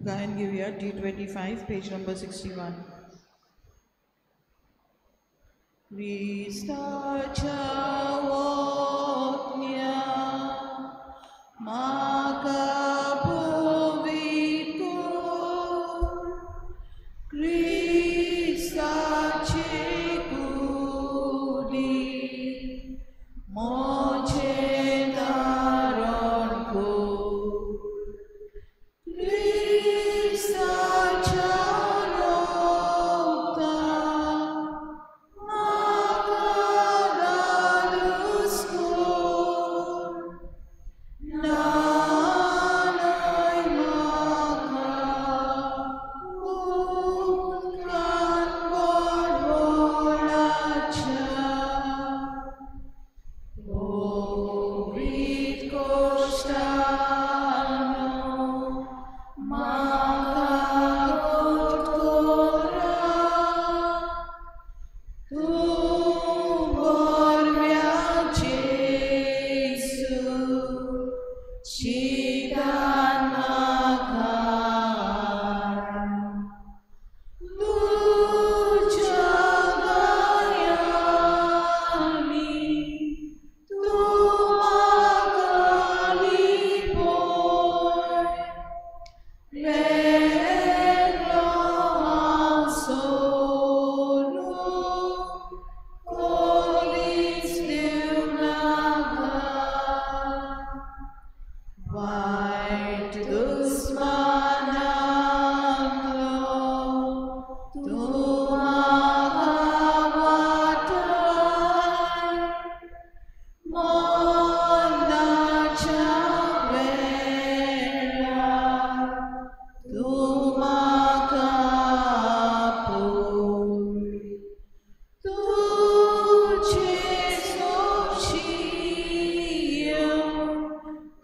गायन घेवया D25 page number 61. क्रिस्ताच्या वोतन्या म्हाका पवित्र कर, क्रिस्ताचे कुडीक म्हजें धारण कर, क्रिस्ताच्या रगतान म्हाका धादोस कर, न्हाणय म्हाका उदकान बडबडाच्या, पवित्र कोश्टानो म्हाका घट करा, तूं बरव्या जेजू चिंतान म्हाका, तुज्या गायांनी तूं म्हाका लिपय, मेकळो हांव सोडून कोलीच दिवं नाका, वायट दुस्मानांतलो तूं म्हाका वाटाय, मरणाच्या वेळार तूं म्हाका आपय, तुजें सोबशीय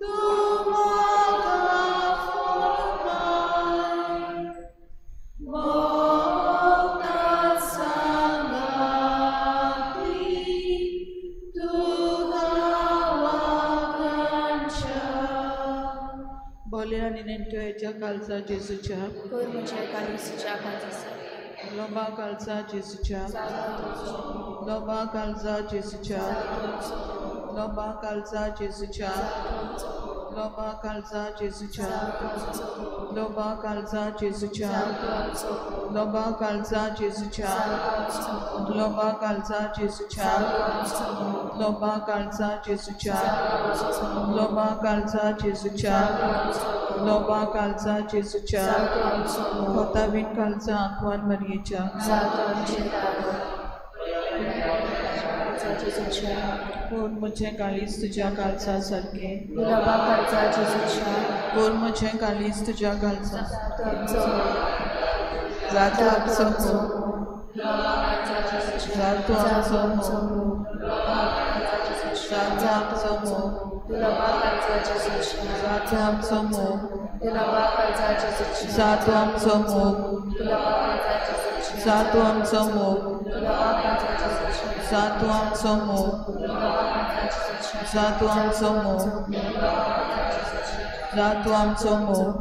तूं म्हाका फर्माय, भक्तां सांगाती तुका वाखाणच्या. बोल्या आनी नेण्ट्याच्या कालचा जेजूच्या, कर म्हज्या काळजाच्या काळजासारकें. लोबा कालचा जेजूच्या, लोबा कालचा जेजूच्या, लोबा कालचा जेजूच्या, लोबा कालचा जेजूच्या, लोबा कालचा जेजूच्या, लोबा कालचा जेजूच्या, लोबा कालचा जेजूच्या, लोबा कालचा जेजूच्या, लोबा कालचा जेजूच्या, लोबा कालचा जेजूच्या, खोतावीन कालचा आंतवान मरियेच्या, कोण म्हजें काळीज तुज्या काळजा सारकें, कोण म्हजें काळीज तुज्या काळजा, जातो आमचो मोग, जातो आमचो मोग, जातो आमचो मोग, जातो आमचो मोग, जातो आमचो मोग, जातो आमचो मोग, जातो आमचो मोग, जातो आमचो मोग, जातो आमचो मोग,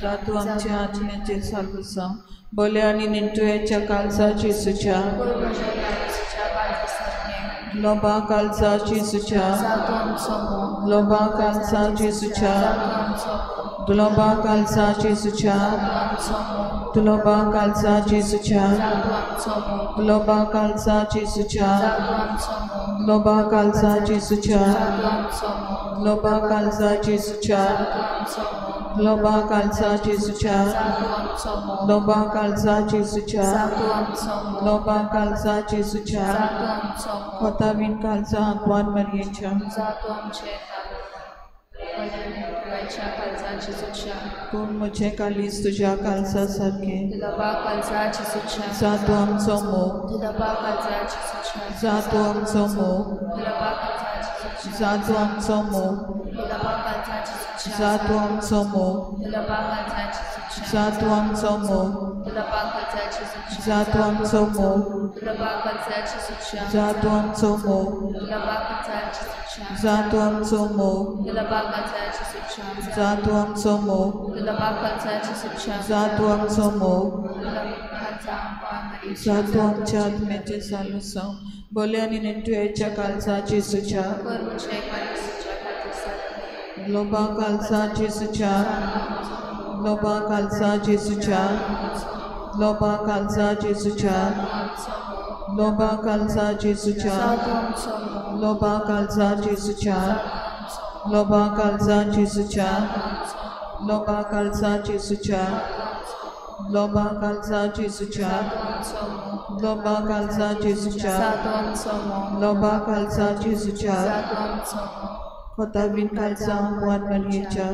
जातो आमच्या आत्म्याचे सालुसांव. बोल्या आनी नेण्टुयाच्या काळजा जेजूच्या, लोबा काळजा जेजूच्या, लोबा काळजा जेजूच्या, लोबा काळजा जेजूच्या, लोबा काळजा जेजूच्या, लोबा काळजा जेजूच्या, लोबा काळजा जेजूच्या, लोबा काळजा जेजूच्या, लोबा काळजा जेजूच्या, लोबा काळजा जेजूच्या, लोबा काळजा जेजूच्या, खोतावीन काळजा आंतवान मरियेच्या, कोण म्हजें काळीज तुज्या काळजा सारकें, जातो आमचो मोग, जातो आमचो मोग, जातो आमचो मोग, जा तूं आमचो मोग, जा तूं आमचो मोग, जा तूं आमचो मोग, जा तूं आमचो मोग, जा तूं आमचो मोग, जा तूं आमचो मोग, जा तूं आमचो मोग, जा तूं आमच्या आत्म्याचें सालूसांव बोले आनी नेणटुयाच्या कालसा जेजूच्या लोबा कालसा जेजूच्या लोबा कालसा जेजूच्या लोबा कालसा जेजूच्या लोबा कालसा जेजूच्या लोबा कालसा जेजूच्या लोबा कालसा जेजूच्या लोबा कालसा जेजूच्या लोबा कालसा जेजूच्या लोबा कालसा जेजूच्या लोबा कालसा जेजूच्या खोतावीन कालसा मुआन मारयेच्या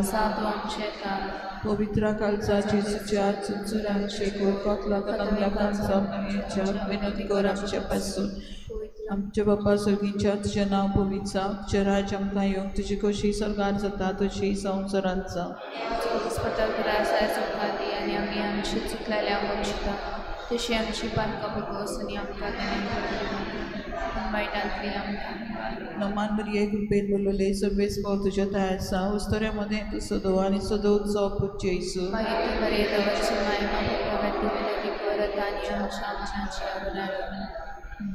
पवित्र कालसा जेजूच्या चुचुरान शेकोर कोतला कलंगला कालसा मारयेच्या विनोदी कर आमच्या पासून. आमच्या बापा सर्गीच्या तुजें नांव पवित्र जावं, तुजें राज्य आमकां येवंक, तुजी कशी सर्गार जाता तशी संवसारांत जावं. आनी आमी आमची चुकलेल्या बक्षिता तशी आमची पातकां भोगोस आनी आमकां वायटांतली आमकां. नमान मरिये कृपेन बोलवले सगळेच पाव तुज्या तयार आसा, उस्तऱ्या मदें तूं सदो आनी सदोचो पूत जेजू. मागीर तूं मरिये देवाची माय मागीर विनंती करत आनी आमच्या मनाची आवड.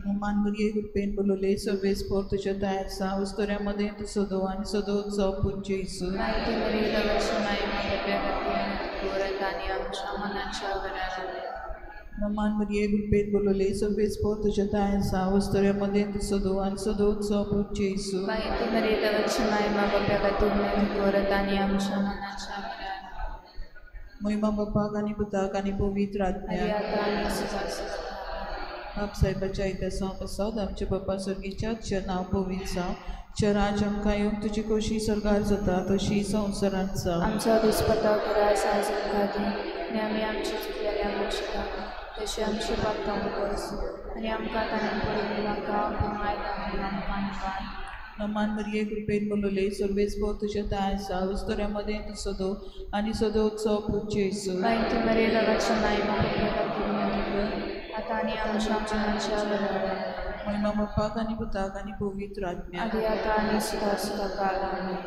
नमान मरिये कृपेन बोलवले सगळेच पाव तुज्या तयार आसा, उस्तऱ्या मदें तूं सदो आनी सदोचो पूत जेजू. मागीर तूं मरिये देवाची माय मागीर विनंती करत आनी आमच्या मनाच्या आवड. नमान मरिये कृपेन बोलवले सगळेच पाव तुज्या तयार आसा, उस्तऱ्या मदें तूं सदो आनी सदोचो पूत जेजू. मागीर तूं मरिये देवाची माय बाप्या खातीर विनंती करत आनी आमच्या मनाच्या आवड. महिमा बापाक आनी पुताक आनी पवित्र आत्म्याक. बाप साहेबाच्या इतिहासा पासत आमच्या बापा सर्गीच्या तुजें नांव पवित्र जावं, तुजें राज्य आमकां येवंक, तुजी कशी सर्गार जाता तशी संवसारांत जावं. आमचो दिसपत्तो करास आयज आमकां दी आनी आमी आमची चुकलेल्या बक्षिता तशी आमची पातकां भोगोस आनी आमकां ताणें पडून नाका पूण वायटांतली आमकां निवार. नमान मरिये कृपेन बोलवले सर्वेच पाव तुज्या तयार आसा, उस्तऱ्या मदें तूं सदो आनी सदोचो पूत जेजू. मागीर तूं मरिये देवाची माय बाप्या खातीर विनंती कर आतां आनी आमच्या मनाच्या वेळार. महिमा बापाक आनी पुताक आनी पवित्र आत्म्याक. आदी आतां आनी सदां सदां काळ. आमेन.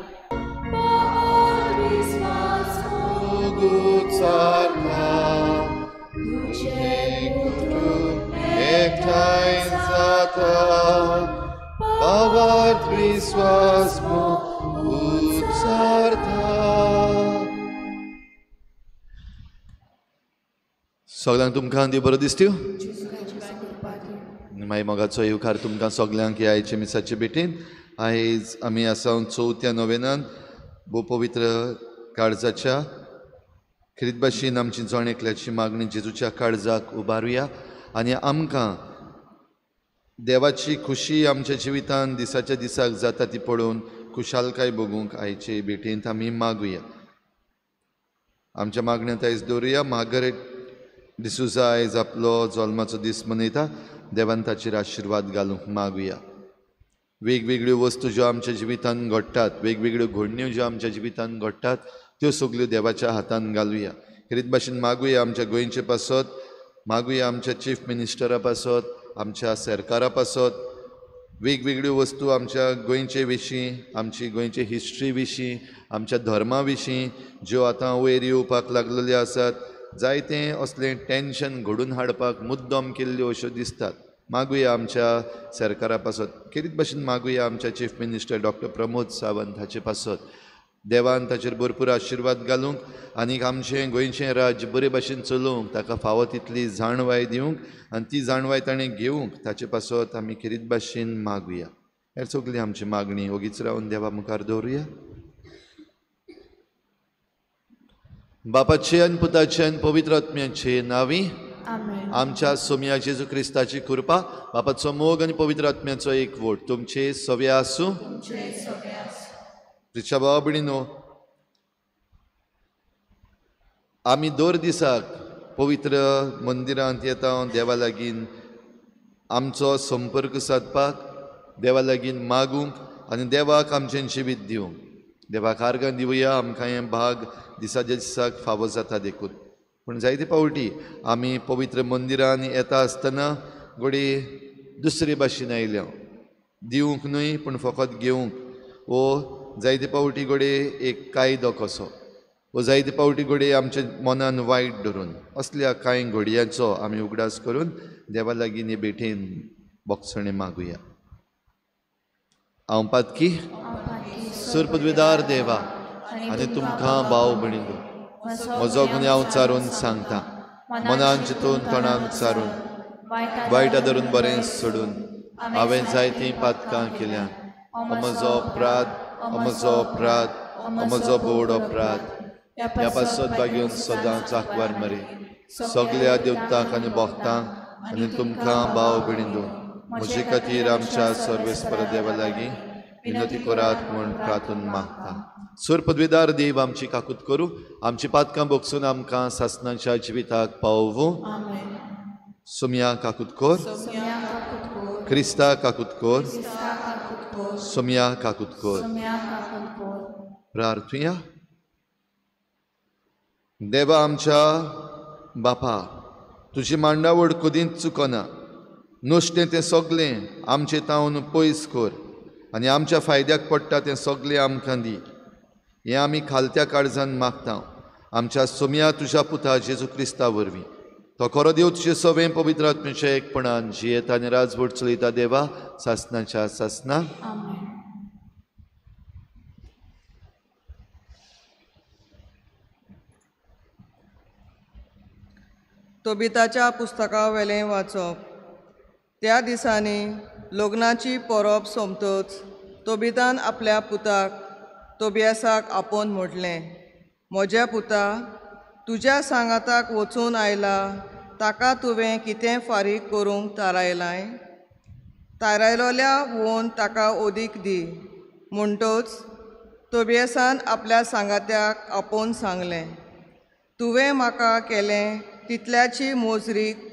एकठांय जाता बाबार्थ विस्वास उच्चारता. सगळ्यांक तुमकां देव बरो दिसत्यो. मागीर मोगाचो येवकार तुमकां सगल्यांक ह्या आयचे मिसाचे भेटेन. आयज आमी आसा चवथ्या नोवेनान भोव पवित्र काळजाच्या खेरीत भाशेन आमची जण एकल्याची मागणी जेजूच्या काळजाक उबारुया आनी आमकां देवाची खुशी आमच्या जिवितान दिसाच्या दिसाक जाता ती पळोवन खुशालकाय भोगूंक आयचे भेटेंत आमी मागुया. आमच्या मागण्यांत आयज दवरुया. मार्गरेट डिसूजा आयज आपलो जल्माचो दीस मनयता. देवान ताचेर आशिर्वाद घालूंक मागुया. वेगवेगळ्यो वस्तू ज्यो आमच्या जिवितान घडटात, वेगवेगळ्यो घडण्यो ज्यो आमच्या जिवितान घडटात त्यो सगल्यो देवाच्या हातान घालुया. खेरीत भाशेन मागुया आमच्या गोंयचे पासत, मागुया आमच्या चीफ मिनिस्टरा पासत, आमच्या सरकारा पासत. वेगवेगळ्यो वस्तू आमच्या गोंयचे विशीं, आमची गोंयचे हिस्ट्री विशीं, आमच्या धर्मा विशीं ज्यो आतां वयर येवपाक लागलेल्यो आसात, जायतें असलें टेंशन घडून हाडपाक मुद्दम केल्ल्यो अश्यो दिसतात. मागुया आमच्या सरकारा पासत. खेरीत भाशेन मागुया आमच्या chief minister doctor Pramod Sawant हाचे पासत. देवान ताचेर भरपूर आशिर्वाद घालूंक आनीक आमचें गोंयचें राज्य बरे भाशेन चलोवंक ताका फावो तितली जाणवाय दिवंक आनी ती जाणवाय ताणें घेवंक ताचे पासत आमी खेरीत भाशेन मागुया. हेर सगळी आमची मागणी ओगीच रावन देवा मुखार दवरुया. बापाचे आनी पुताचे आनी पवित्र आत्म्याचे नांवी आमच्या सोम्या जेजू क्रिस्ताची कृपा, बापाचो मोग आनी पवित्र आत्म्याचो एकवट तुमचे सवे आसूं. प्रिच्या भावा भयणीनो, आमी दर दिसाक पवित्र मंदिरांत येता देवा लागीं आमचो संपर्क सादपाक, देवा लागीं मागूंक आनी देवाक आमचें जिवीत दिवंक. देवाक आर्गां दिवया आमकां हें भाग दिसाच्या दिसाक फावो जाता देखून. पूण जायते फावटी आमी पवित्र मंदिरान येता आसतना घडये दुसरे भाशेन आयल्या, दिवंक न्हय पूण फकत घेवंक, वो जायते फावटी घडये एक कायदो कसो, वो जायते फावटी घडये आमच्या मनान वायट धरून, असल्या कांय घडयांचो आमी उगडास करून देवा लागीं हे भेटेन बोगसणें मागुया. हांव पातकी सुरपदवेदार देवा आनी तुमकां भाव भयणींनो म्हजो गुन्यांव चारून सांगता, मनान चिंतून तोंडान चारून वायट धरून बरें सोडून हांवें जायतीं पातकां केल्यात. म्हजो अपराध, म्हजो अपराध, म्हजो बोड अपराध. ह्या पासत बागेवन सदांच आंकवार मरे सगल्या देवतांक आनी भक्तांक आनी तुमकां भाव भयणींनो म्हजे खातीर आमच्या सर्वेस्पर देवा लागीं विनंती करात म्हूण प्रार्थना मागता. सुर पदवीदार देव आमची काकूत करूं, आमची पातकां भोगसून आमकां सासणाच्या जिविताक पावोवं. सोमया काकूत कर, क्रिस्ता काकूत कर, सोमया काकूत कर. प्रार्थुया. देवा आमच्या बापा, तुजी मांडावळ कदींच चुकना. नुस्तें तें सगलें आमचें तावन पयस कर आनी आमच्या फायद्याक पडटा तें सगलें आमकां दी. हें आमी खालत्या काळजान मागता आमच्या सोमया तुज्या पुता जेजू क्रिस्ता वरवीं. तो खरो देव तुजे सवें पवित्र आत्म्याच्या एकपणान जियेता आनी राजवट चलयता देवा सासणाच्या सासना. तोबिताच्या पुस्तका वेलें वाचप. त्या दिसांनी लग्नाची परब सोंपतच तोबितान आपल्या पुताक तोबियासाक आपोवन म्हटलें, म्हज्या पुता, तुज्या सांगाताक वचून आयला ताका तुवें कितें फारीक करूंक थारायलां? थारायलोल्या वोन ताका ओदीक दी. म्हणटच तोबियासान आपल्या सांगात्याक आपोवन सांगलें, तुवें म्हाका केलें तितल्याची मोजरीक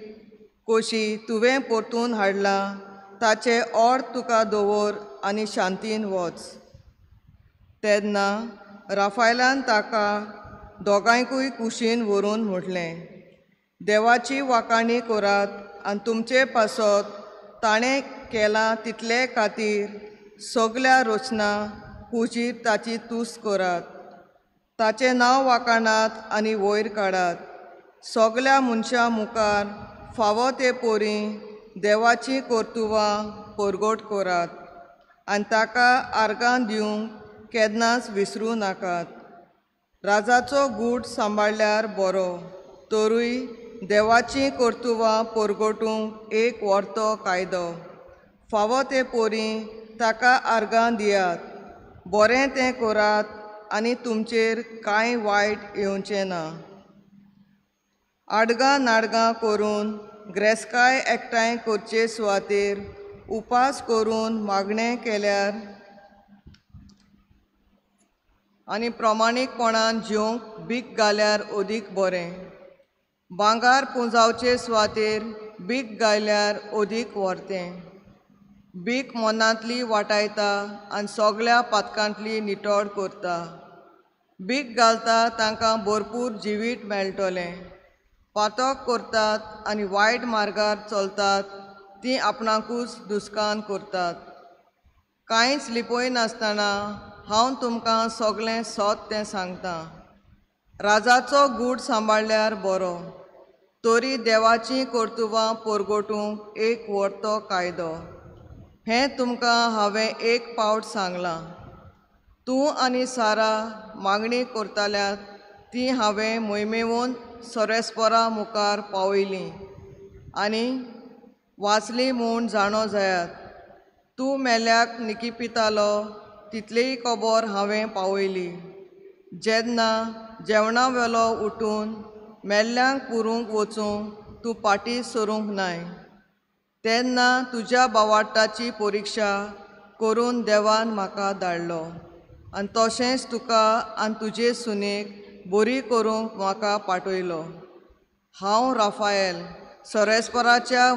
कशी तुवें परतून हाडलां ताचें अर्द तुका दवर आनी शांतीन वच. तेन्ना राफायलान ताका दोगांयकूय कुशीन व्हरून म्हटलें, देवाची वाखाणी करात आनी तुमचे पासत ताणें केलां तितले खातीर सगल्या रचना कुशीर ताची तुस्त करात. ताचें नांव वाखाणात आनी वयर काडात. सगल्या मनशां मुखार फावो ते पोरी देवाचीं कर्तुवां परगट करात आनी ताका आर्गां दिवंक केन्नाच विसरूं नाकात. राजाचो गूट सांबाळ्ळ्यार बरो, तरूय देवाचीं कर्तुवां परगटूंक एक वर्तो कायदो. फावो ते पोरी ताका आर्गां दियात, बरें तें करात आनी तुमचेर कांय वायट येवचें ना. आडगां नाडगां करून ग्रेसकाय एकठांय करचे सुवातेर उपास करून मागणें केल्यार आनी प्रमाणीकपणान जेवंक भीक घाल्यार अदीक बरें. भांगर पुंजावचे सुवातेर भीक घाल्यार अदीक व्हरतें. भीक मनांतली वाटायता आनी सगळ्या पातकांतली नितळ करता. भीक घालता तांकां भरपूर जिवीत मेळटलें. पातक करतात आनी वायट मार्गार चलतात तीं आपणाकूच दुस्कान करतात. कांयच लिपयनासतना हांव तुमकां सगळें सत तें सांगतां. राजाचो गूट सांबाळ्ळ्यार बरो, तरी देवाचीं कर्तुबां परगटूंक एक वर्तो कायदो. हें तुमकां हांवें एक पावट सांगलां. तूं आनी सारा मागणी करताल्यात ती हांवें मोहिमेवन सोरेस्परा मुखार पावयली आनी वाचली म्हूण जाणो जायात. तूं मेल्याक निकिपितालो तितलीय खबर हांवें पावयली. जेन्ना जेवणा वेलो उठून मेल्ल्यांक पुरूंक वचूंक तूं फाटीं सरूंक नाय, तेन्ना तुज्या बावाटाची परिक्षा करून देवान म्हाका धाडलो आनी तशेंच तुका आनी तुजे सुनेक बरी करूंक म्हाका पाठयलो. हांव राफायल सरेस्पराच्या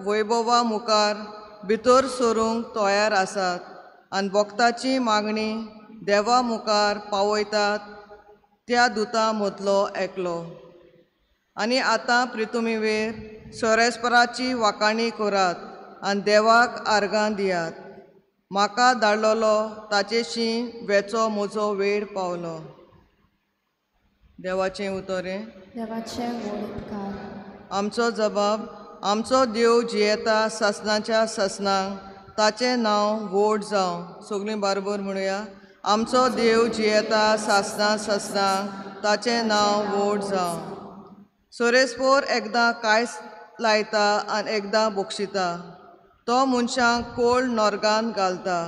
वैभवा मुखार भितर सरूंक तयार आसात आनी भक्ताची मागणी देवा मुखार पावयतात त्या दुतां मदलो एकलो. आनी आतां प्रितुमीवेर सोरेस्पराची वाकाणी करात आनी देवाक आर्गां दियात. म्हाका धाडलेलो ताचेशी वेचो म्हजो वेळ पावलो. देवाचें उतर हें. देवाचें व्हड उपकार. आमचो जबाब आमचो देव जियेता सासणाच्या सासणाक, ताचें नांव व्हड जावं. सगळीं बारबर म्हणुया. आमचो देव जियेता सासणा सासणाक, ताचें नांव व्हड जावं. सोरेस्पोर एकदां कांयच लायता आनी एकदां बक्षिता. तो मनशांक कोळ नोर्गान घालता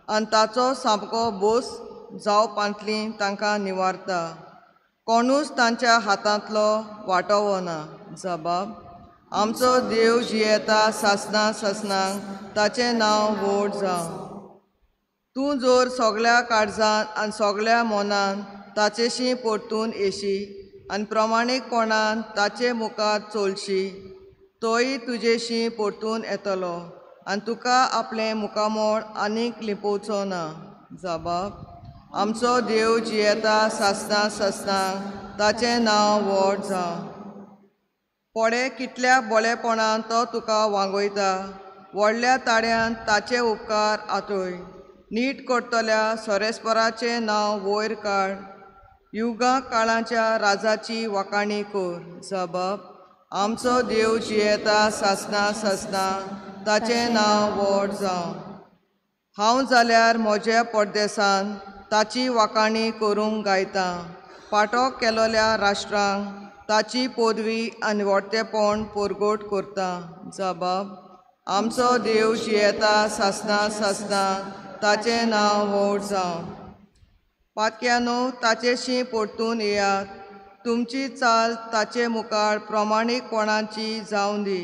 आनी ताचो सामको बोस जावपांतली तांकां निवारता. कोणूच तांच्या हातांतलो वाटोवना. जबाब आमचो देव जियेता सासणा सासणाक, ताचें नांव व्हड जावं. तूं जर सगळ्या काळजान आनी सगळ्या मनान ताचेशी परतून येशी आनी प्रमाणीकपणान ताचे मुखार चलशी, तोय तुजेशी परतून येतलो आनी तुका आपलें मुखामळ आनीक लिपोवचो ना. जबाब आमचो देव जियेता सासणा सासणाक, ताचें नांव व्हड जावं. पळे कितल्या बोलेपणान तो तुका वांगयता. व्हडल्या ताळ्यान ताचे उपकार आतय. नीट करतल्या सोरेस्पराचें नांव वयर काड. युगां काळाच्या राजाची वाकाणी कर. जबाब आमचो देव जियेता सासणा सासणाक, ताचें नांव व्हड जावं. हांव जाल्यार म्हज्या परदेसान ताची वाकाणी करूंक गायतां. पाटो केलोल्या राष्ट्रांक ताची पदवी आनी व्हडतेपण परगट करता. जबाब आमचो देव जियेता सासणा सासणाक, ताचें नांव व्हड जावं. पातक्यानो ताचेशी परतून येयात. तुमची चाल ताचे मुखार प्रमाणीकपणाची जावं दी.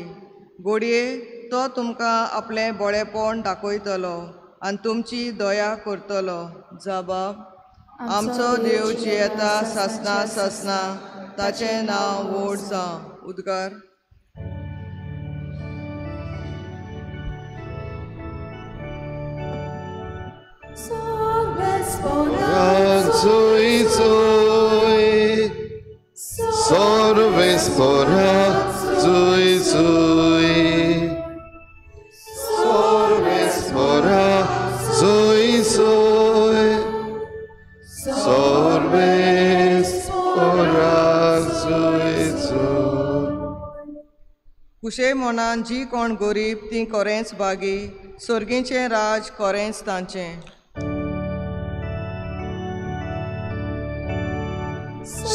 घडये तो तुमकां आपलें बरेपण दाखयतलो आनी तुमची दया करतलो. जबाब आमचो देव जियेता सासणा सासणाक, ताचें नांव व्हड जावं. उद्गार. Sorvespora zui zui, sorvespora zui zui, sorvespora zui zui. कुशे मनान जी कोण गरीब ती कोरेंच बागी, सोर्गीचें राज कोरेंच तांचें.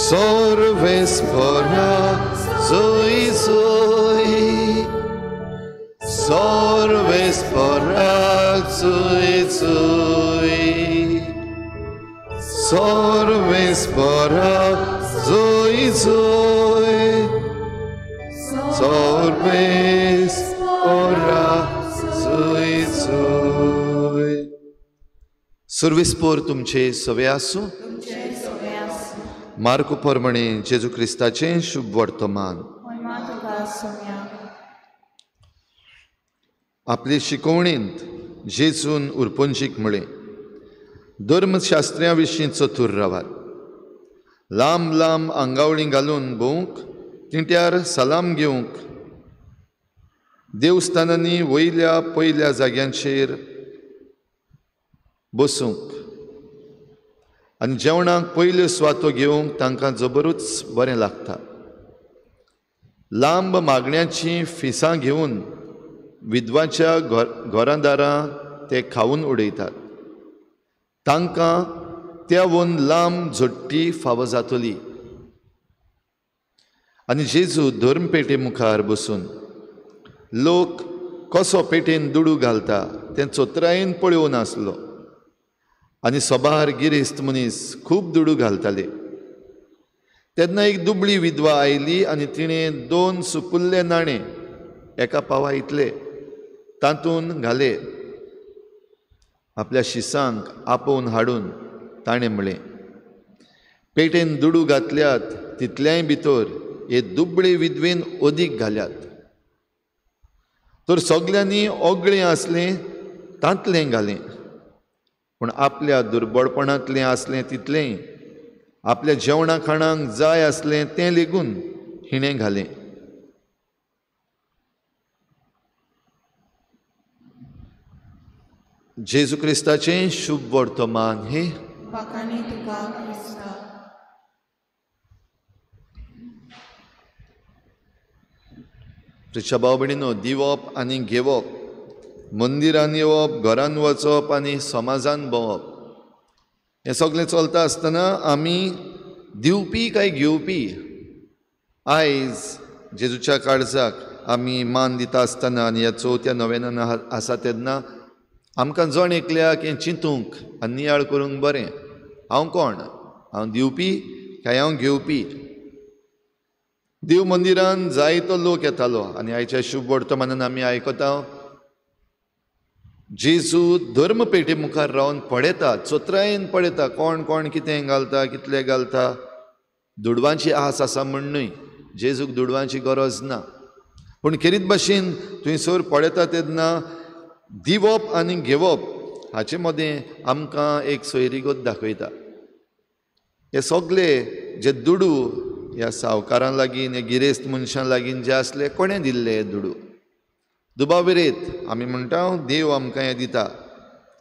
Sorvespora zui zui, sorvespora zui zui, sorvespora zui zui, sorvespora zui zui. Sorvespor तुमचे सवे आसूं. मार्को प्रमाणे जेजू क्रिस्ताचें शुभ वर्तमान. आपले शिकवणेंत जेजून उरपंजीक म्हळें, धर्मशास्त्र्यां विशीं चतूर रावात. लांब लांब आंगावळी घालून भोंवंक, तिंट्यार सलाम घेवंक, देवस्थानांनी वयल्या पयल्या जाग्यांचेर बसूंक आनी जेवणाक पयल्यो सुवातो घेवंक तांकां जबरूच बरें लागता. लांब मागण्याचीं फिसां घेवन विधवाच्या घरांदारां ते खावन उडयतात. तांकां त्यावून लांब झोट्टी फावो जातली. आनी जेजू धर्मपेटे मुखार बसून लोक कसो पेटेन दुडू घालता तें चोत्रायेन पळोवन आसलो. आनी सबार गिरेस्त मनीस खूब दुडू घालताले. तेन्ना एक दुबळी विधवा आयली आनी तिणें 2 सुपुल्ले नाणे एका पावा इतले तातूंत घाले. आपल्या शिसांक आपोवन हाडून ताणें म्हळें, पेटेन दुडू घातल्यात तितल्याय भितर हे दुबळे विधवेन अदीक घाल्यात. तर सगल्यांनी ओगळें आसलें तांतलें घालें, पूण आपल्या दुर्बळपणांतलें आसलें तितलेंय, आपल्या जेवणा खाणांक जाय आसलें तें लेगून हिणें घालें. जेजू क्रिस्ताचें शुभ वर्तमान हे. वाखाणी तुका क्रिस्ता. प्रिच्या भाव भयणीनो, दिवप आनी घेवप, मंदिरान येवप, घरान वचप आनी समाजान भोंवप, हें सगळें चलता आसतना आमी दिवपी काय घेवपी? आयज जेजूच्या काळजाक आमी मान दिता आसतना आनी ह्या चवथ्या नवेनान आसा तेन्ना आमकां जण एकल्याक हें चिंतूंक आनी नियाळ करूंक बरें, हांव कोण? हांव दिवपी काय हांव घेवपी? देव मंदिरान जायतो लोक येतालो आनी आयच्या शुभ वर्तमानान आमी आयकता जेजू धर्मपेटे मुखार रावन पळयता, चतुरायेन पळयता कोण कोण कितें घालता, कितलें घालता. दुडवांची आस आसा म्हण न्हय, जेजूक दुडवांची गरज ना, पूण खेरीत भाशेन थंयसर पळयता तेन्ना दिवप आनी घेवप हाचे मदें आमकां एक सोयरीगत दाखयता. हे सगळे जे दुडू ह्या सावकारां लागीं, ह्या गिरेस्त मनशां लागीं जे आसले, कोणें दिल्ले हे दुडू? दुबाविरेत आमी म्हणटा देव आमकां हें दिता,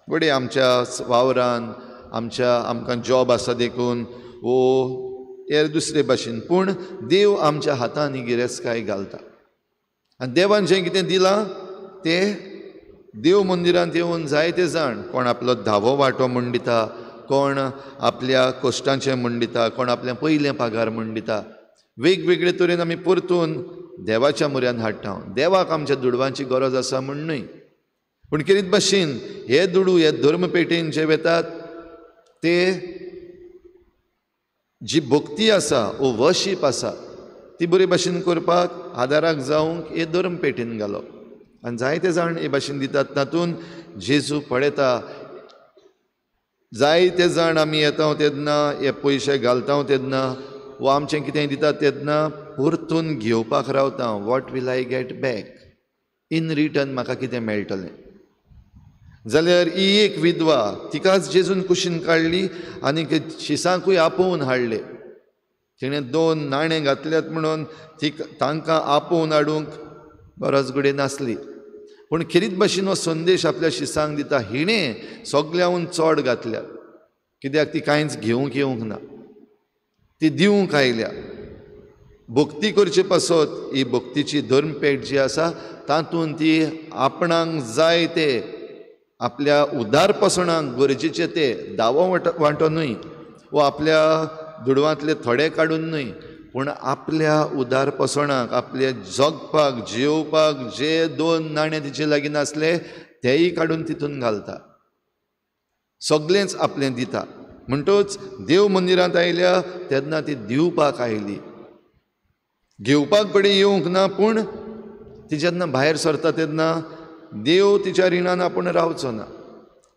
घडये आमच्या वावरान, आमच्या आमकां जॉब आसा देखून वो हेर दुसरे भाशेन, पूण देव आमच्या हातान ही गिरेस्तकाय घालता आनी देवान जें कितें दिलां तें देव मंदिरांत येवन जायते जाण कोण आपलो धावो वांटो म्हूण दिता, कोण आपल्या कश्टांचें म्हूण दिता, कोण आपलें पयलें पगार म्हूण दिता. वेगवेगळे तरेन आमी परतून देवाच्या म्हऱ्यान हाडटा. देवाक आमच्या दुडवांची गरज आसा म्हूण न्हय, पूण खेरीत भाशेन हे दुडू हे धर्मपेटेन जे वेतात ते जी भक्ती आसा वो वर्शीप आसा ती बरे भाशेन करपाक आदाराक जावंक हे धर्मपेटेन घालप आनी जायते जाण हे भाशेन दितात. तातूंत जेजू पळयता जायते जाण आमी येता तेन्ना हे पयशे घालता तेन्ना वो आमचें कितें दिता तेन्ना परतून घेवपाक रावता. What will I get back in return, म्हाका कितें मेळटलें? जाल्यार ही एक विधवा, तिकाच जेजून कुशीन काडली आनी शिसांकूय आपोवन हाडले. तिणें 2 नाणें घातल्यात म्हणून तिका तांकां आपोवन हाडूंक गरज घडये नासली, पूण खेरीत भाशेन हो संदेश आपल्या शिसांक दिता, हिणें सगळ्याहून चड घातल्यात, कित्याक ती कांयच घेवंक येवंक ना, ती दिवंक आयल्या. भक्ती करचे पासत ही भक्तीची धर्मपेट जी आसा तातूंत ती आपणाक जाय ते आपल्या उदारपसणाक गरजेचे ते दावो वांटो न्हय वो आपल्या दुडवांतले थोडे काडून न्हय, पूण आपल्या उदारपसणाक, आपल्या जगपाक, जियोवपाक जे 2 नाणे तिचे लागीं नासले तेय काडून तितून घालता, सगळेंच आपलें दिता. म्हणटच देव मंदिरांत आयल्या तेन्ना ती दिवपाक आयली, घेवपाक कडेन येवंक ना, पूण ती जेन्ना भायर सरता तेन्ना देव तिच्या रिणान आपूण रावचो ना,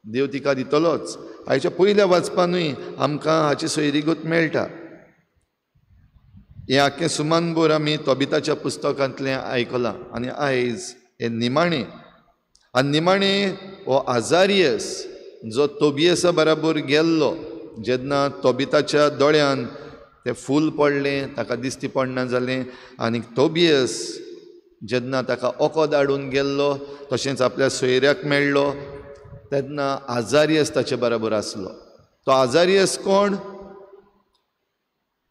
देव तिका दितलोच. आयच्या पयल्या वाचपानूय आमकां हाची सोयरीगत मेळटा. हें आख्खें सुमानभर आमी तोबिताच्या पुस्तकांतलें आयकलां आनी आयज हें निमाणें आनी निमाणें हो आजारियस जो तोबियसा बराबर गेल्लो, जेन्ना तोबिताच्या दोळ्यान तें फूल पडलें, ताका दिश्टी पडना जालें आनी तोबियस जेन्ना ताका ओको धाडून गेल्लो, तशेंच आपल्या सोयऱ्याक मेळ्ळो तेन्ना आजारियस ताचे बराबर आसलो. तो आजारियस कोण?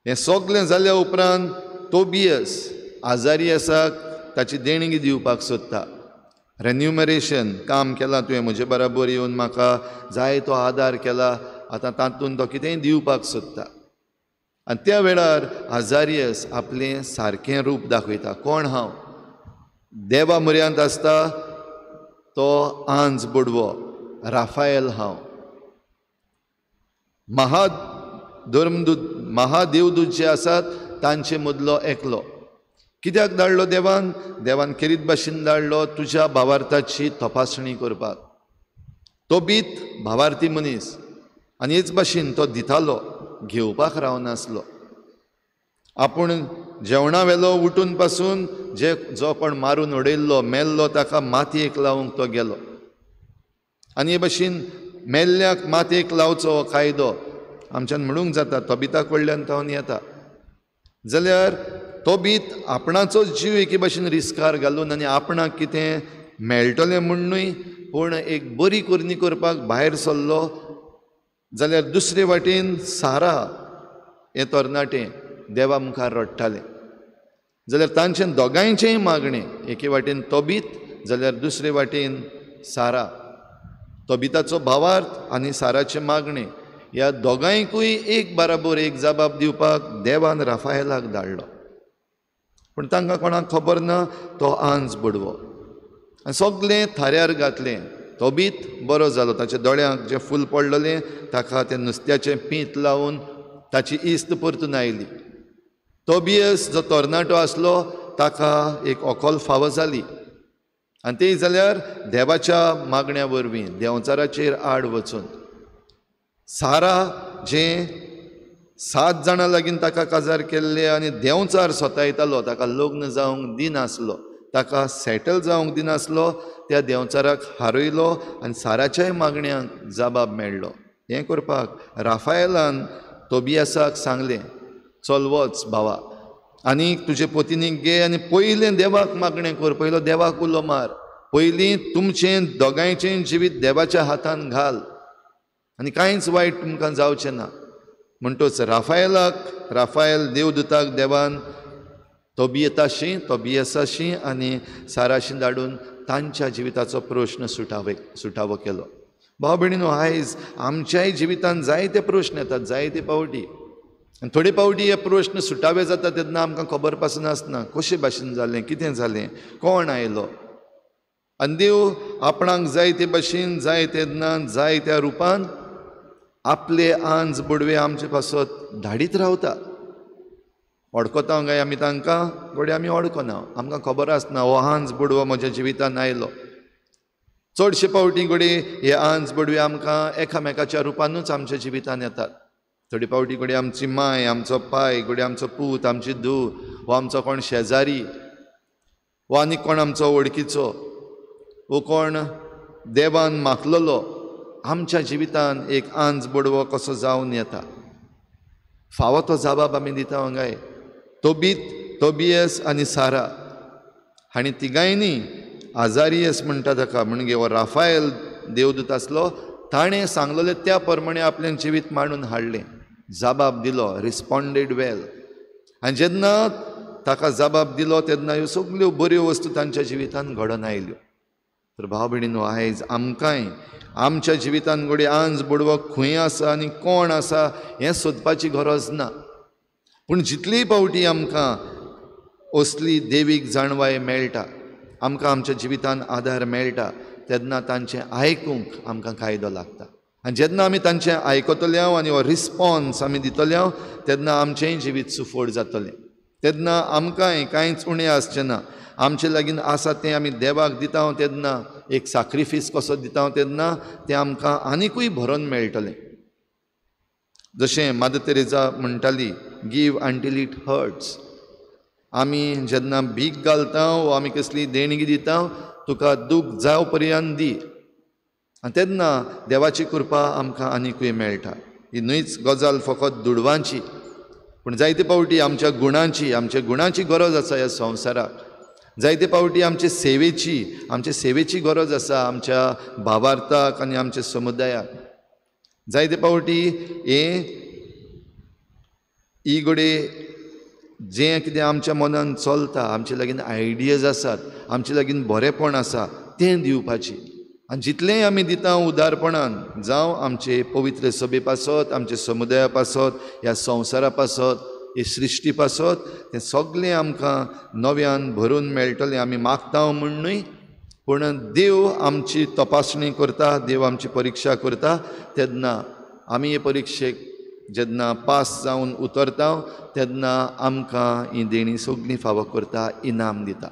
हें सगळें जाल्या उपरांत तोबियस आजारियसाक ताची देणगी दिवपाक सोदता. रेन्युमरेशन, काम केलां तुवें म्हजे बराबर येवन म्हाका जाय तो आदार केला, आतां तातूंत तो कितेंय दिवपाक सोदता. आनी त्या वेळार आजारियस आपलें सारकें रूप दाखयता. कोण हांव? देवा म्हऱ्यांत आसता तो आंज बडवो राफायल हांव, महाधर्मदूत महादेवदूत जे आसात तांचे मदलो एकलो. कित्याक धाडलो देवान? देवान खेरीत भाशेन धाडलो तुज्या भावार्थाची तपासणी करपाक. तोबीत भावार्थी मनीस आनी हेच भाशेन तो दितालो, घेवपाक रावनासलो. आपूण जेवणा वेलो उठून पासून जे जो कोण मारून उडयल्लो मेल्लो ताका मातयेक लावंक तो गेलो. आनी हे भाशेन मेल्ल्याक मातयेक लावचो हो कायदो आमच्यान म्हणूंक जाता तोबिता कडल्यान तावन येता. जाल्यार तोबीत आपणाचो जीव एके भाशेन रिस्कार घालून आनी आपणाक कितें मेळटलें म्हूण न्हय पूण एक बरी करणी करपाक भायर सरलो. जाल्यार दुसरे वाटेन सारा हें तरणाटें देवा मुखार रडटालें. जाल्यार तांचें दोगांयचेंय मागणें, एके वाटेन तोबीत जाल्यार दुसरे वाटेन सारा, तोबिताचो भावार्थ आनी साराचें मागणें, ह्या दोगांयकूय एक बराबर एक जबाब दिवपाक देवान राफायलाक धाडलो. पूण तांकां कोणाक खबर ना तो आंज बडवो आनी सगलें थाऱ्यार घातलें. तोबीत बरो जालो, ताच्या दोळ्यांक जें फूल पडलेलें ताका तें नुस्त्याचें पींत लावन ताची इस्त परतून आयली. तोबियस जो तरणाटो आसलो ताका एक अकल फावो जाली आनी ती जाल्यार देवाच्या मागण्या वरवीं देंवचाराचेर आड वचून सारा जें 7 जाणां लागीं ताका काजार केल्लें आनी देंवचार सतायतालो, ताका लग्न जावंक दिनासलो, ताका सेटल जावंक दिनासलो, त्या देंवचाराक हारयलो आनी साराच्याय मागण्यांक जबाब मेळ्ळो. हें करपाक राफायलान तोबियासाक सांगलें, चल वच भावा आनी तुजे पोतिनीक घे आनी पयलें देवाक मागणें कर, पयलो देवाक उलो मार, पयलीं तुमचें दोगांयचें जिवीत देवाच्या हातान घाल आनी कांयच वायट तुमकां जावचें ना. म्हणटच राफायलाक, राफायल देवदूताक देवान तोबियताशी तोबियसाशी आनी साराशी धाडून तांच्या जिविताचो प्रश्न सुटावो केलो. भाव भयणीनो, आयज आमच्याय जिवितान जायते प्रश्न येतात, जायते पावटी, आनी थोडे पावटी हे प्रश्न सुटावे जाता तेन्ना आमकां खबर पासून आसना कशे भाशेन जालें, कितें जालें, कोण आयलो. आनी देव आपणाक जाय ते भाशेन, जाय तेन्ना, जाय त्या रुपान आपले आंज बडवे आमचे पासत धाडीत रावता. वळखता काय आमी तांकां? घडये आमी वळखना, आमकां खबर आसना हो आंज बडवो म्हज्या जिवितान आयलो. चडशे पावटी घडये हे आंज बडवे आमकां एकामेकाच्या रुपानूच आमच्या जिवितान येतात. थोडे पावटी घडये आमची माय, आमचो पाय, घडये आमचो पूत, आमची धूव, वो आमचो कोण शेजारी, वो आनी कोण आमचो वळखीचो, वो कोण देवान मागलेलो आमच्या जिवितान एक आंज बडवो कसो जावन येता. फावो तो जबाब आमी दिता हांगाय. तोबीत, तोबियस आनी सारा हांणी तिगांयनी आजारियस म्हणटा ताका, म्हणजे हो राफायल देवदूत आसलो, ताणें सांगलेलें त्या प्रमाणे आपलें जिवीत मांडून हाडलें, जबाब दिलो, रिस्पोंडेड वेल. आनी जेन्ना ताका जबाब दिलो तेन्ना ह्यो सगल्यो बऱ्यो वस्तू तांच्या जिवितान घडोवन आयल्यो. तर भाव भयणीनो, आयज आमकांय आमच्या जिवितान घडये आंज बडवो खंय आसा आनी कोण आसा हें सोदपाची गरज ना, पूण जितली पावटी आमकां असली देवीक जाणवाय मेळटा, आमकां आमच्या जिवितान आदार मेळटा, तेन्ना तांचें आयकूंक आमकां कायदो लागता. आनी जेन्ना आमी तांचें आयकतले आनी हो रिस्पोन्स आमी दितले तेन्ना आमचेंय जिवीत सुफळ जातलें, तेन्ना आमकांय कांयच उणें आसचें ना. आमचे लागीं आसा तें आमी देवाक दिता तेन्ना, एक साक्रिफीस कसो दिता तेन्ना तें आमकां आनिकूय भरोन मेळटलें. जशें मादर तेरेजा म्हणटाली, गिव अंटील it hurts. आमी जेन्ना भीक घालता वो आमी कसली देणगी दिता, तुका दूख जाव पर्यंत दी, आनी तेन्ना देवाची कृपा आमकां आनिकूय मेळटा. ही न्हयच गजाल फकत दुडवांची, पूण जायते पावटी आमच्या गुणांची, आमच्या गुणांची गरज आसा ह्या संवसाराक. जायते पावटी आमचे सेवेची, आमचे सेवेची गरज आसा आमच्या भावार्थाक आनी आमच्या समुदायाक. जायते पावटी हें ही घडये जें कितें आमच्या मनान चलता, आमचे लागीं आयडियाज आसात, आमचे लागीं बरेंपण आसा तें दिवपाची. आनी जितलेंय आमी दिता उदारपणान, जावं आमचे पवित्र सभे पासत, आमचे समुदाया पासत, ह्या संवसारा पासत, हे सृश्टी पासत, तें सगळें आमकां नव्यान भरून मेळटलें. आमी मागता म्हूण न्हय, पूण देव आमची तपासणी करता, देव आमची परिक्षा करता, तेन्ना आमी हे परिक्षेक जेन्ना पास जावन उतरता तेन्ना आमकां ही देणी सगळीं फावो करता, इनाम दिता.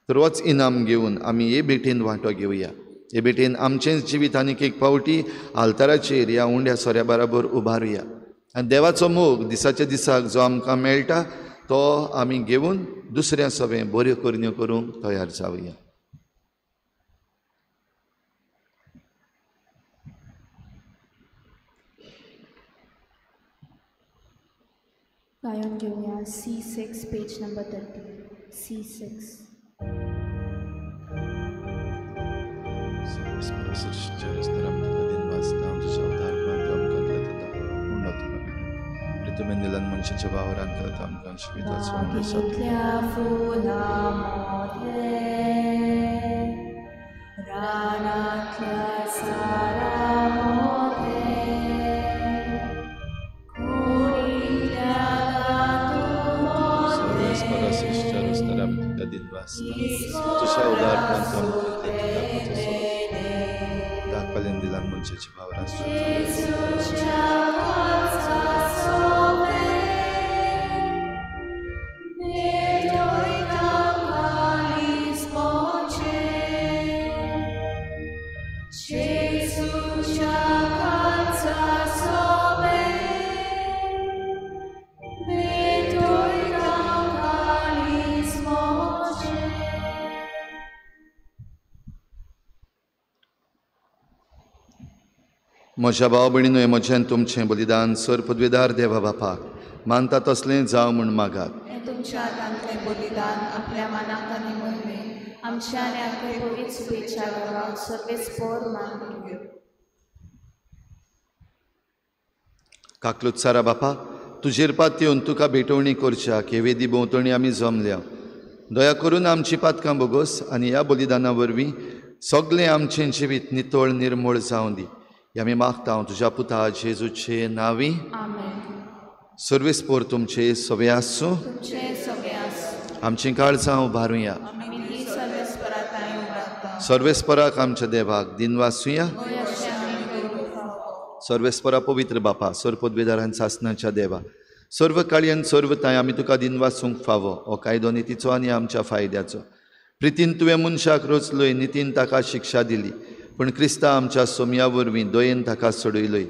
तर होच इनाम घेवन आमी हे भेटेन वांटो घेवया. हे भेटेन आमचेंच जिवीत आनीक एक पावटी आल्ताराचेर ह्या उंड्या सोऱ्या बराबर उबारुया आनी देवाचो मोग दिसाच्या दिसाक जो आमकां मेळटा तो आमी घेवन दुसऱ्या सवें बऱ्यो करण्यो करूंक तयार जावया. गायन घेवया C6 page number 30 C6. बागेंतल्या फुलां मोदें, रानांतल्या सारां मोदें, कुडींतल्या धातू मोदें, जेजूच्या काळजा सोबें भेटयता काळीज म्हजें, जेजूच्या काळजा सोबें भेटयता काळीज म्हजें. म्हज्या भाव भयणीनो, म्हजें तुमचें बलिदान सर पदवेदार देवा बापाक मानता तसलें जावं म्हूण मागात. हें तुमच्या हातांतलें बलिदान आपल्या मनाक आनी मोहिमेक आमच्या आनी आमच्या पवित्र सुबेच्या गांवाक सर्वेस्पोर मानून घेवं. काकलूत सारा बापा, तुजेर पात येवन तुका भेटवणी करच्या हे वेदी भोंवतणी आमी जमल्या. दया करून आमची पातकां बोगोस आनी ह्या बलिदाना वरवीं सगळें आमचें जिवीत नितळ निर्मूळ जावं दी. हे आमी मागता तुज्या पुता जेजूचे नांवी. आमेन. सर्वेस्पोर तुमचे सगळे आसूं. आमचीं काळजां उबारुया. सर्वेस्पराक आमच्या देवाक दिनवासुया. सर्वेस्परा पवित्र बापा, सर्व पदवेदारान सासनाच्या देवा, सर्व काळयन सर्व ताय आमी तुका दिनवासूंक फावो. हो कायदो नितीचो आनी आमच्या फायद्याचो. प्रितीन तुवें मनशाक रचलोय, नितीन ताका शिक्षा दिली, पूण क्रिस्ता आमच्या सोमया वरवीं दयेन ताका सोडयलोय.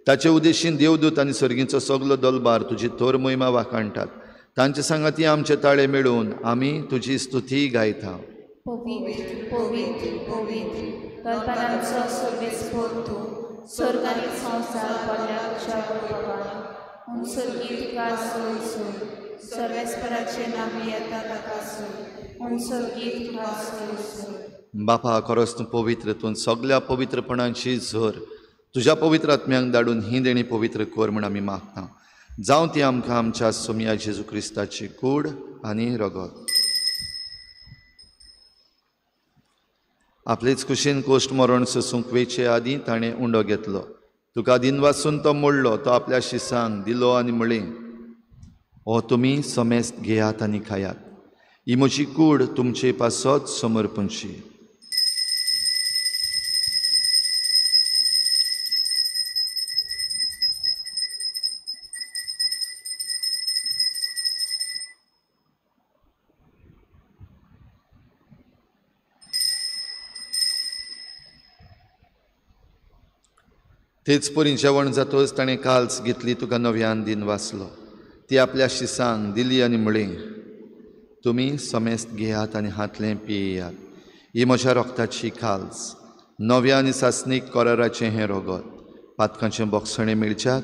ताचे उद्देशीन देवदूत आनी सर्गीचो सगलो दलबार तुजी थोर मोहिमा वाखाणटात. तांचे सांगाती आमचे ताळे मेळोवन आमी तुजी स्तुती गायता. पवित्र पवित्र पवित्र दलबारांचो सर्वेस्पोर तूं, स्वर्ग आनी संवसार भरल्या तुज्या वैभवान. म्हूण सर्गी तुका सोय सोय, सर्वेस्पराचें नांव येता ताका सोय, म्हूण सर्गी तुका सोय सोय. बापा, खरोच तूं पवित्र, तूं सगल्या पवित्रपणाची झर. तुज्या पवित्र आत्म्यांक धाडून ही देणी पवित्र कर म्हूण आमी मागता. जावं ती आमकां आमच्या सोमया जेजू क्रिस्ताची कूड आनी रगत. आपलेच कुशीन कोश्ट मरण सोसूंक वेचे आदीं ताणें उंडो घेतलो. तुका दिनवासून तो मोडलो, तो आपल्या शिसांक दिलो आनी म्हळें, हो तुमी समेस्त घेयात आनी खायात. ही म्हजी कूड तुमचे पासत समर्पणची. तेच परी जेवण जातच ताणें काल्स घेतली, तुका नव्यान दिन वाचलो, ती आपल्या शिसांक दिली आनी म्हळें, तुमी समेस्त घेयात आनी हातलें पियेयात. ही म्हज्या रोगताची काल्स, नव्या आनी सासणीक कराराचें हें रोगत. पातकांचें बोगसणें मेळच्याक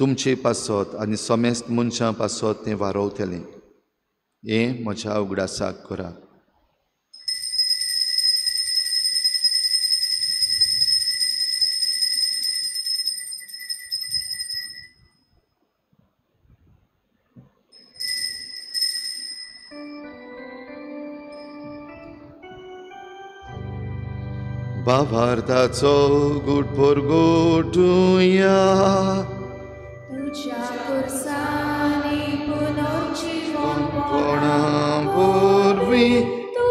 तुमचे पासत आनी समेस्त मनशां पासत तें वारोवतलें. हें म्हज्या उगडासाक करात. भावार्थाचो गुटपोर गोटुया, तुज्या खुर्सांनी कोणा वरवीं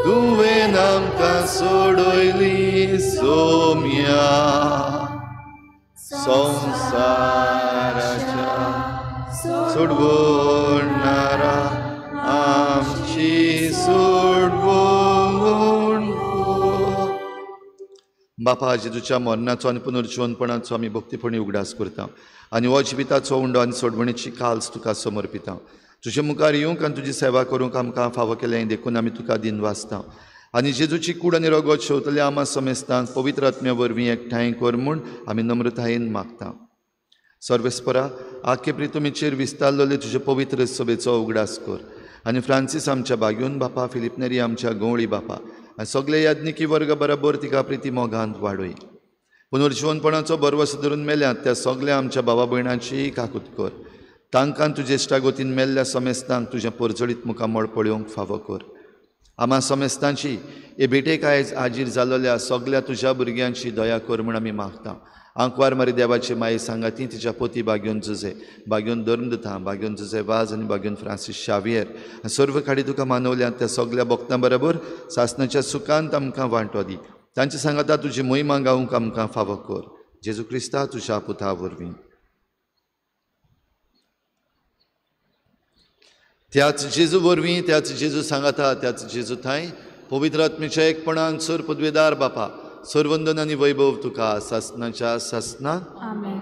तुवें आमकां सोडयली सोम्या, संवसाराच्या सोडवणारा आमची सोडवण. बापा, जेजूच्या मरणाचो आनी पुनर्जिवनपणाचो आमी भक्तीपणी उगडास करता आनी हो जिविताचो उंडो आनी सोडवणीची काल्स तुका समर्पिता. तुजे मुखार येवंक आनी तुजी सेवा करूंक आमकां फावो केलें देखून आमी तुका दिनवासता. आनी जेजूची कूड आनी रगत शेवतल्या आमा समेस्तांक पवित्र आत्म्या वरवीं एकठांय कर म्हूण आमी नम्रतायेन मागता. सर्वेस्परा आखे प्रितुमीचेर विस्तारलेले तुजे पवित्र सभेचो उगडास कर आनी फ्रांसीस आमच्या बाग्यून बापा, फिलीप नेरी आमच्या गवळी बापा आनी सगळे याज्ञिकी वर्ग बरोबर तिका प्रिती मोगांत वाडय. पुनर्जिवनपणाचो भरवसो धरून मेल्यात त्या सगळ्या आमच्या भावा भयणांची काकूत कर. तांकां तुजे इश्टागतीन मेल्ल्या समेस्तांक तुजें परजळीत मुखामळ पळोवंक फावो कर. आमा समेस्तांची हे भेटेक आयज हाजीर जाल्ल्या सगळ्या तुज्या भुरग्यांची दया कर म्हूण आमी मागता. आंकवार मारी देवाची माई सांगाती तिच्या पोती बाग्योन जुजे, बाग्योन धर्मदुता, बाग्योन जुजे वाज आनी बाग्योन फ्रांसीस शावियर आनी सर्व खाडी तुका मानवल्यात त्या सगळ्या भक्तां बरोबर सासणाच्या सुखांत आमकां वांटो दी. तांचे सांगाता तुजी मोहिमा गावंक आमकां फावो कर. जेजू क्रिस्ता तुज्या पुता वरवीं. त्याच जेजू वरवीं, त्याच जेजू सांगाता, त्याच जेजू थांय पवित्र आत्म्याच्या एकपणान सर पदवेदार बापा, सर्वंदन आनी वैभव तुका सासनाच्या सासना. आमेन.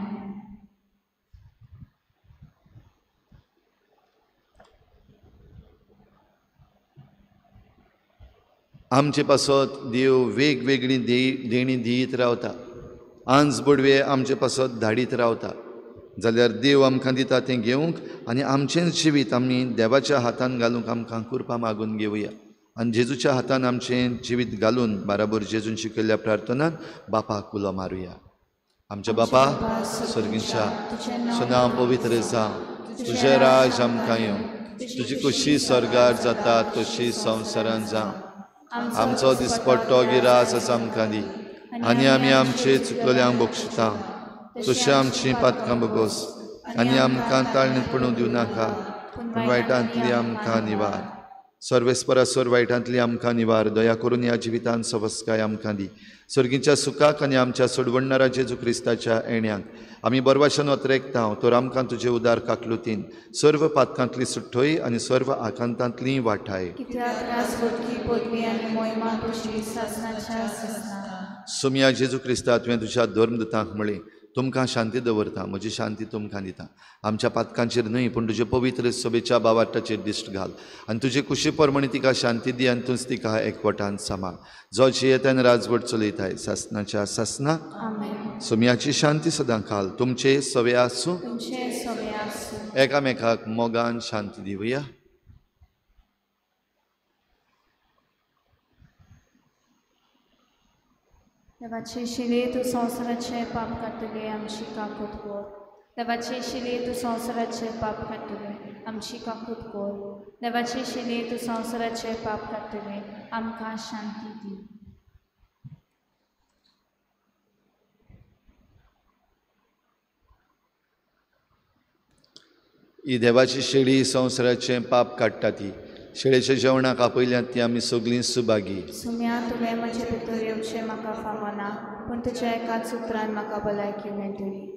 आमचे पासत देव वेगवेगळी देणी दियत रावता, आंज बडवे आमचे पासत धाडीत रावता. जाल्यार देव आमकां दिता तें घेवंक आनी आमचेंच जिवीत आमी देवाच्या हातान घालूंक आमकां कृपा मागून घेवया आनी जेजूच्या हातान आमचें जिवीत घालून बाराबर जेजून शिकयल्ल्या प्रार्थनान बापाक उलो मारुया. आमच्या बापा सर्गीच्या, तुजें नांव पवित्र जावं, तुजें राज आमकां येवं, तुजी खुशी स्वर्गार जाता तशी संवसारान जावं. आमचो दिसपट्टो गिरास आसा आमकां दी आनी आमी आमचे चुकलेल्यांक बक्षिता तशें आमची पातकां बगोस आनी आमकां ताळणेपणू दिवं नाका, पूण वायटांतली आमकां निवार. सर्वेस्परा सर वायटांतली आमकां निवार. दया करून ह्या जिवितान सवस्काय आमकां दी. सर्गीच्या सुखाक आनी आमच्या सोडवणणारा जेजू क्रिस्ताच्या येण्याक आमी बरवाशान अत्रेकता तर आमकां तुजे उदार काकलुतीन सर्व पातकांतली सुट्टोय आनी सर्व आकांतांतली वाठाय. सुमया जेजू क्रिस्ता, तुवें तुज्या धर्मदूतांक म्हळें, तुमकां शांती दवरता, म्हजी शांती तुमकां दिता. आमच्या पातकांचेर न्हय पूण तुजे पवित्र सभेच्या बावाटाचेर दिश्ट घाल आनी तुजे कुशी प्रमाणे तिका शांती दी आनी तूंच तिका एकवटान सांबाळ. जो जियेतान राजवट चलयताय सासनाच्या सासना. सोम्याची शांती सदां खाल तुमचे सवे आसूं. एकामेकाक मोगान शांती दिवया. देवाचे शिले तूं संवसाराचें पाप काडटले आमची काकूत कर. देवाचे शिले तूं संवसाराचें पाप काडटले आमची काकूत कर. देवाचे शिले तूं संवसाराचें पाप काडटले आमकां शांती दी. ही देवाची शेळी संवसाराचें पाप काडटा ती शेळेच्या जेवणाक आपयल्यात ती आमी सगळीं सुभागी. सुम्या, तुवें म्हजे भितर येवचें म्हाका फावना, पूण तुज्या एकाच उतरान म्हाका भलायकी मेळटली.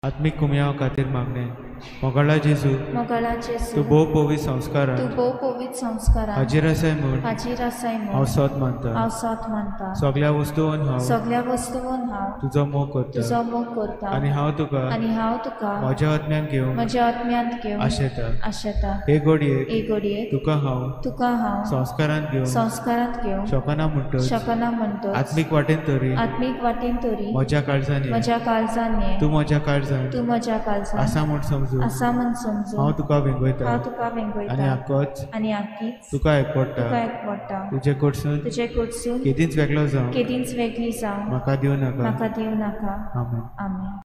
आत्मीक कुमयाव खातीर मागणें. मोगाळा जेजू, मोगाळा जेजू, तूं भोव पवित्र संस्कारान, तूं भोव पवित्र संस्कारान हाजीर आसाय म्हूण, हाजीर आसाय म्हूण हांव सत मानता, हांव सत मानता. सगळ्या वस्तून हांव, सगळ्या वस्तून हांव तुजो मोग करता, तुजो मोग करता. आनी हांव तुका, आनी हांव तुका म्हज्या आत्म्यान घेवन, म्हज्या आत्म्यांत घेवन आशेता, आशेता. हे घडयेक, हे घडयेक तुका हांव, तुका हांव संस्कारांत घेवन, संस्कारांत घेवन शकना म्हणटच, शकना म्हणटच आत्मीक वाटेन तरी, आत्मीक वाटेन तरी म्हज्या काळजान, म्हज्या काळजान तूं म्हज्या काळजान, तूं म्हज्या काळजान आसा म्हूण समजून, आसा म्हूण समजून हांव तुका वेंगयता, हांव तुका वेंगयता. आनी आकोच, आनी आकीच तुका एकवटा, तुका एकवटा. तुजे कडसून, तुजे कडसून केदींच वेगळो जावं, केदींच वेगळी जावं म्हाका दिवं नाका, म्हाका दिवं नाका. आमेन. आमेन.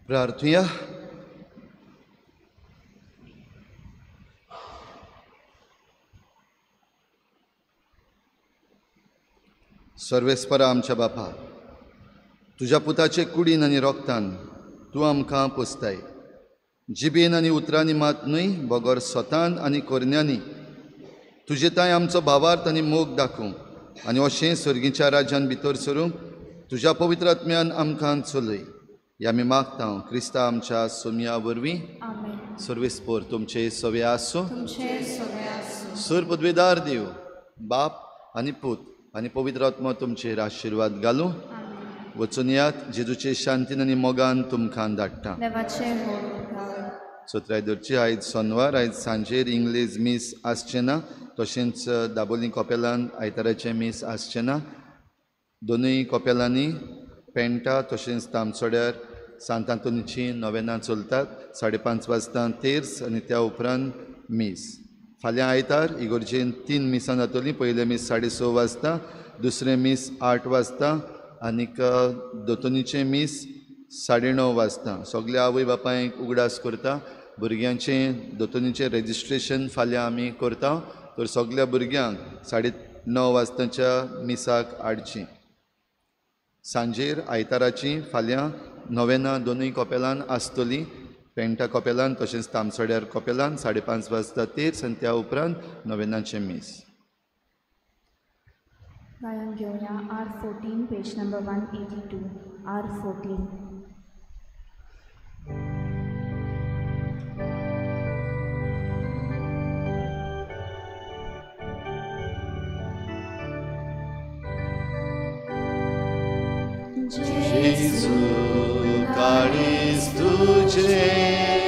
प्रार्थुया. सर्वेस्परा आमच्या बापा, तुज्या पुताचे कुडीन आनी रोगतान तूं आमकां पोसताय. जिबेन आनी उतरांनी मात न्हय बगर स्वतान आनी कोरण्यांनी तुजे तांय आमचो भावार्थ आनी मोग दाखोवंक आनी अशें सर्गीच्या राज्यान भितर सरूंक तुज्या पवित्र आत्म्यान आमकां चलय. ह्या आमी मागता क्रिस्ता आमच्या सोमया वरवीं. सर्वेस्पोर तुमचे सवे आसूं. सर पदवेदार देव बाप आनी पूत आनी पवित्र आत्मो तुमचेर आशिर्वाद घालूं. वचून यात जेजूचे शांतीन आनी मोगान तुमकां धाडटा. सत्राय धरची आयज सोनवार, आयज सांजेर इंग्लीश मीस आसचें ना, तशेंच दाबोली कपेलान आयताराचें मीस आसचें ना. दोनूय कपेलांनी पेंटा तशेंच तामसोड्यार सांत आंतोनीची नोवेनां चलतात. 5:30 वाजता तेर्स आनी त्या उपरांत मीस. फाल्यां आयतार इगोर्जेन 3 मिसां जातलीं. पयलें मीस 6:30 वाजता, दुसरें मीस 8 वाजता आनीक दोतोनीचें मीस 9:30 वाजता. सगल्या आवय बापायक उगडास करता भुरग्यांचें दोतोनीचें रेजिस्ट्रेशन फाल्यां आमी करता, तर सगल्या भुरग्यांक 9:30 वाजताच्या मिसाक हाडचीं. सांजेर आयताराची फाल्यां नोवेनां दोनूय कपेलान आसतली, पेंटा कपेलान तशेंच तामसोड्यार कपेलान 5:30 वाजता तेर्स आनी त्या उपरांत नोवेनाचें मीस. गायन घेवया R14 page number 182. R14. Jesu, काळीज तुझे